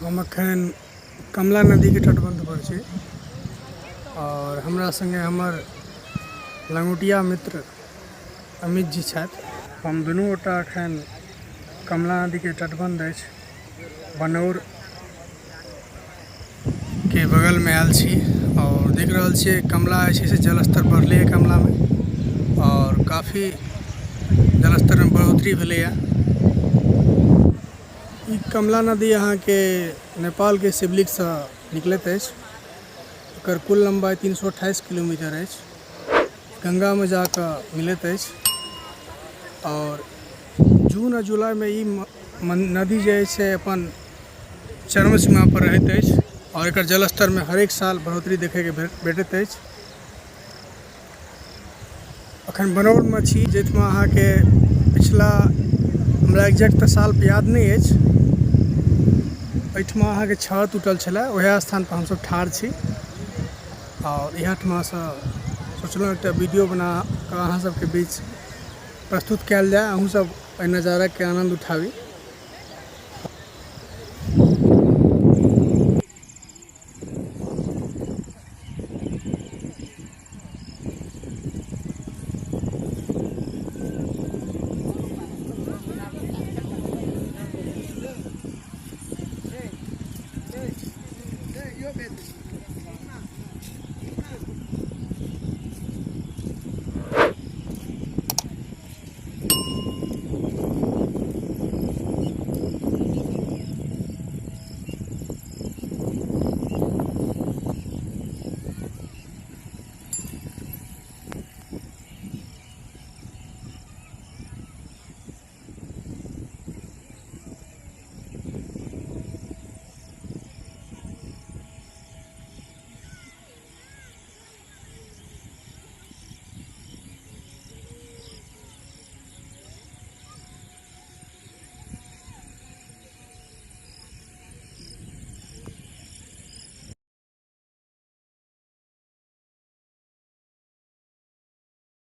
हम एखन कमला नदीके तटबन्धपर छी आओर हमरा सङ्गे हमर लङ्गोटिया मित्र अमित जी छथि। हम दुनू गोटा एखन कमला नदीके तटबन्ध अछि बनौर के बगलमे आयल छी आओर देख रहल छियै कमला जे छै से जलस्तर बढ़लैए कमलामे आओर काफी जलस्तरमे बढ़ोतरी भेलैए। ई कमला नदी अहाँके नेपालके शिवलिकसँ निकलैत अछि। एकर कुल लम्बाइ 328 किलोमीटर अछि। गङ्गामे जाकऽ मिलैत अछि आओर जून आओर जुलाइमे ई नदी जे अछि से अपन चरम सीमापर रहैत अछि आओर एकर जलस्तरमे हरेक साल बढ़ोतरी देखैके भेटैत अछि। अखन बनौरमे छी जाहिठमा अहाँके पिछला हमरा एक्जैक्ट तऽ साल याद नहि अछि, एहिठमा अहाँके छड़ टूटल छलए, उएह स्थानपर हमसभ ठाढ़ छी आओर इएह ठमासँ सोचलहुँ एकटा वीडियो बना कऽ अहाँ सभके बीच प्रस्तुत कयल जाय, अहूँसभ एहि नजाराके आनन्द उठाबी।